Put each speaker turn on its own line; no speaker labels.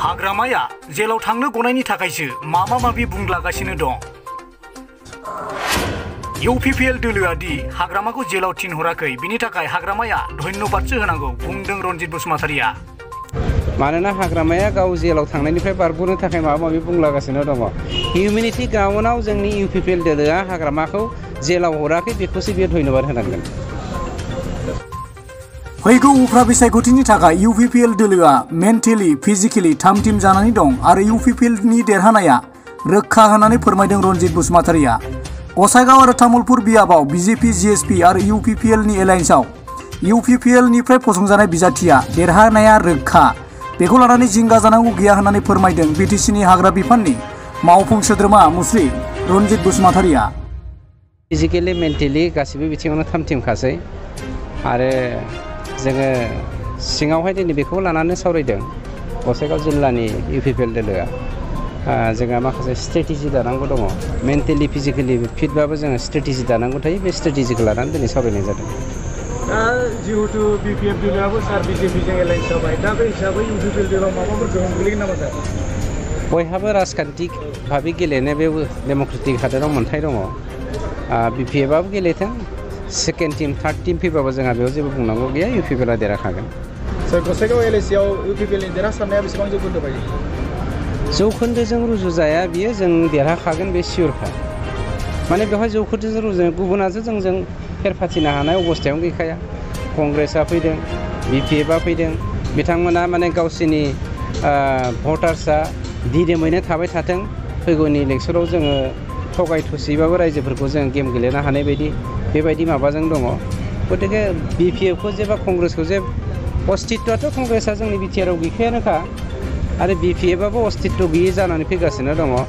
हाग्रामाया जेलाव थांनो गनायनि थाखायसो माबा माबि बुंलागासिनो दं। इउपिपिएल दोलोआ दि हाग्रामाखौ जेलाव थिनहराखै बिनि थाखाय हाग्रामाया धन्यबादसो होनांगौ बुंदों रनजित बसुमतारिया।
मानोना हाग्रामाया गाव जेलाव थांनायनिफ्राय बारग'नो थाखाय माबा माबि बुंलागासिनो दङ। हिउमेनिटी ग्राउन्डआव जोंनि इउपिपिएल दोलोआ हाग्रामाखौ जेलाव हराखै बेखौसो बियो धन्यबाद होनांगोन।
फैगौ उफ्रा बिसायख'थिनि थाखाय इउपिपिएल दोलोआ मेन्टेलि फिजिकेलि थाम-थिम जानानै दं आरो इउपिपिएलनि देरहानाया रोखा होननानै फोरमायदों रनजित बसुमतारिया। गसाइगाव आरो तामुलपुर बियाबाव बिजेपि जिएसपि आरो इउपिपिएलनि एलायन्सआव इउपिपिएलनिफ्राय फसंजानाय बिजाथिया देरहानाया रोखा। बेखौ लानानै जिंगा जानांगौ गैया होननानै फोरमायदों बिटिसिनि हाग्रा बिफाननि मावफुं सोद्रोमा मुस्रि रनजित बसुमतारिया।
फिजिकेलि मेन्टेलि गासिबो बिथिङावनो थाम-थिमखासै आरो जोङो सिङावहाय दिनै बेखौ लानानै सावरायदों गसाइगाव जिल्लानि इउपिपिएल दोलोआ। जोंहा माखासे स्ट्रेटेजि दानांगौ दङ। मेन्टेलि फिजिकेलि फिटबाबो जोङो स्ट्रेटेजि दानांगौ थायो। बे स्ट्रेटेजिखौ लानानै दिनै सावरायनाय जादों।
जिहेतु बिपिएफ दोलोआबो सार बिजेपिजों एलायन्स जाबाय, दा बे हिसाबै इउपिपिएल दोलोआव माबाफोर गोहोम गोलैगोन नामा सार?
बयहाबो राजखान्थिक भाबै गेलेनो बे डेम'क्रेटिक हादोराव मोन्थाय दङ। बिपिएफआबो गेलेथों, सेकेन्ड टिम थार्ड टिम फैबाबो जोंहा बेयाव जेबो बुंनांगौ गैया। इउपिपिएलआ देरहाखागोन।
सार गसाइगाव एलएसिआव इउपिपिएलनि देरहासारनाया बेसेबां जौखोन्दो बायदि?
जौखोन्दोजों रुजुजाया, बियो जों देरहाखागोन बे सियरखा। माने बेवहाय जौखोन्दोजों रुजुनाय गुबुनासो जोंजों फेर फाथिनो हानाय अबस्थायावनो गैखाया। कंग्रेसआ फैदों, बिपिएफआ फैदों, बिथांमोना माने गावसोरनि भटार्सआ दिदोमैनो थाबाय थाथों। फैगौनि इलेक्सनाव जोङो थगाय थसिबाबो रायजोफोरखौ जों गेम गेलेनो हानाय बायदि बेबायदि माबाजों दङ। गतिके बिपिएफखौ जे बा कंग्रेसखौ जे अस्तित्वआथ' कंग्रेसआ जोंनि बिटिआरआव गैखायानोखा आरो बिपिएफआबो अस्तित्व गैयै जानानै फैगासिनो दङ।